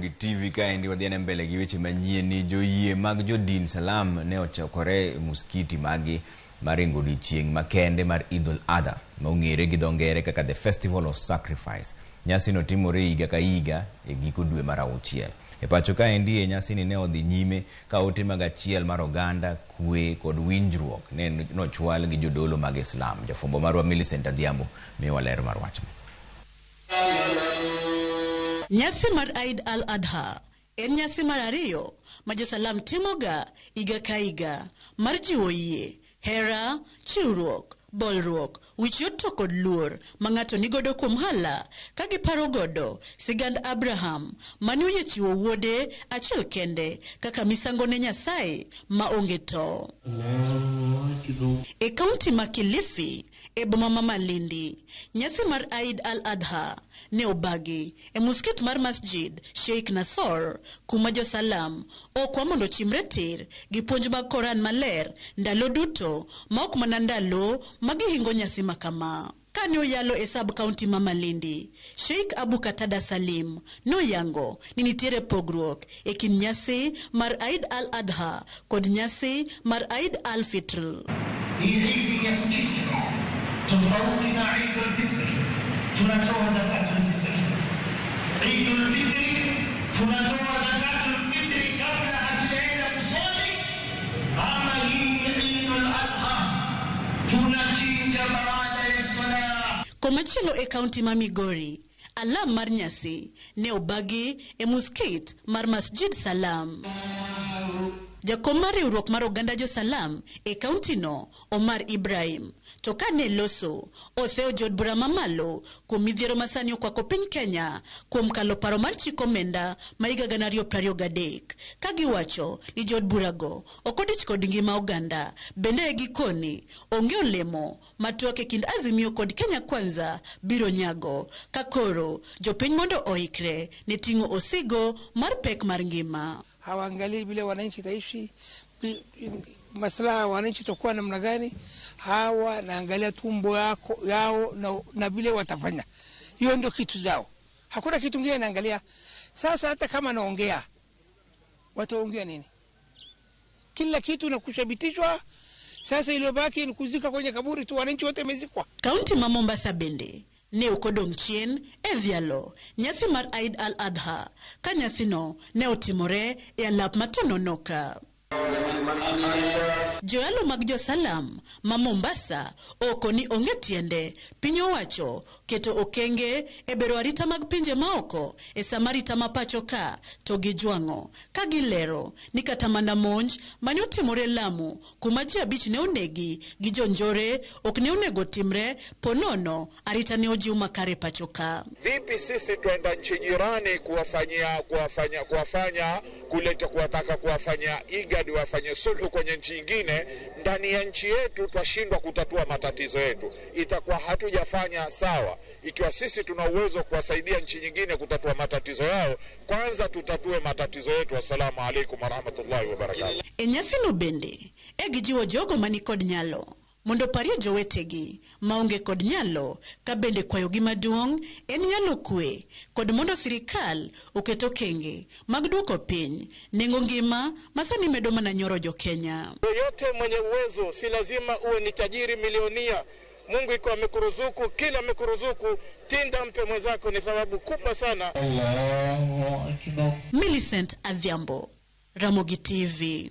Ramogi TV kaendi wadhi mbele gi weche manyien ni joyie mag jodin Salam ne ochokore e muskiti magi mar ringo odiochieng' makende mar Eid al-Adha ma ong'ere gi dho ngere kaka The Festival of Sacrifice. Nyasino timore higa ka higa e giko dwe mar auchiel. E pacho kaendi e nyasini ne odhi nyime ka ote mag achiel mar oganda, kwe kod winjruok ne nochwal gi jodolo mag Islam. Jafwambo marwa Millicent Adhiambo miyowa ler mar wachno. Nyasi mar Eid al-Adha en nyasi mar ariyo ma jo-Salam timoga higa ka higa mar jiwo yie, hera, chiwruok, bolruok, wich yot to kod luor ma ng'ato nigodo kuom Allah ka giparo godo sigand Abraham mane oyie chiwo wuode achiel kende kaka misango ne Nyasaye ma onge to. E kaunti ma Kilifi e boma ma Malindi, nyasi mar Eid al-Adha ne obagi e muskit mar Masjid Sheikh Nasor kuma jo-Salam okwa mondo ochimre tir gi puonj mag Koran maler ndalo duto ma ok mana ndalo ma gihingo nyasi ma kama. Kane oyalo e sub county ma Malindi, Sheikh Abu Katada Salim noyango ni nitiere pogruok e kind nyasi mar Eid al-Adha kod nyasi mar Eid al-Fitr. Hii idi ya kuchinja tofauti na Eid al-Fitr, tunatoa zakatul fitri. Eid al-Fitri tunatoa zakatul fitri kabla hatujaenda kuswali, ama hii Eid al-Adha tunachinja baada ya sala. Komachielo e kaunti ma Migori, alam mar nyasi ne obagi e muskit mar Masjid Salam. Jakom mar riwruok mar oganda jo-Salam e kaunti no, Omar Ibrahim, to kane loso, oseyo jood bura mamalo kuom midhiero masani okwako piny Kenya kuom kalo paro mar chik omenda ma higa 2023 ka giwacho ni jood burago ok odich kod ngima oganda. Bende e gikoni onge olemo ma twak e kind Azimio kod Kenya Kwanza biro nyago ka koro jopiny mondo oikre ne ting'o osigo mar pek mar ngima. Hawaangalii vile wananchi itaishi, maslaha ya wananchi itakuwa namna gani. Hawa naangalia tumbo yao na vile watafanya. Hiyo ndio kitu zao, hakuna kitu kingine naangalia. Sasa hata kama naongea, wataongea nini? Kila kitu nakushabitishwa. Sasa iliyobaki ni kuzika kwenye kaburi tu, wananchi wote wamezikwa. Kaunti ma Mombasa bende ne ok odong' chien e dhialo nyasi mar Eid al-Adha ka nyasino ne otimore e alap ma Tononoka. Joyalo mag jo-Salam ma Mombasa oko ni onge tiende piny owacho keto okenge e bero arita mag pinje maoko e sama arita ma pacho ka to gijwang'o ka gilero ni kata mana monj mane otimore Lamu kuma ji 5 ne onegi gi jonjore ok ne onego timre ponono arita ne ojiw makare pacho ka. Vipi sisi twenda nchi jirani kuwafanya kuleta kuwataka kuwafanya IGAD wafanye sulhu kwenye nchi nyingine, ndani ya nchi yetu twashindwa kutatua matatizo yetu. Itakuwa hatujafanya sawa. Ikiwa sisi tuna uwezo kuwasaidia nchi nyingine kutatua matatizo yao, kwanza tutatue matatizo yetu. Assalamu alaikum warahmatullahi wabarakatuh. E nyasino bende e gijiwo jogo mani kod nyalo mondo parie jowetegi maonge kod nyalo ka bende kwayogi maduong' en nyalo kwe kod mondo sirikal oket okenge mag duoko piny nengo ngima ma sani medo mana nyoro jo-Kenya. Yoyote mwenye uwezo, si lazima uwe ni tajiri milionia. Mungu iko amekuruzuku, kila amekuruzuku, tinda mpe mwenzako, ni thawabu kubwa sana. Allahu Akbar. Millicent Adhiambo, Ramogi TV.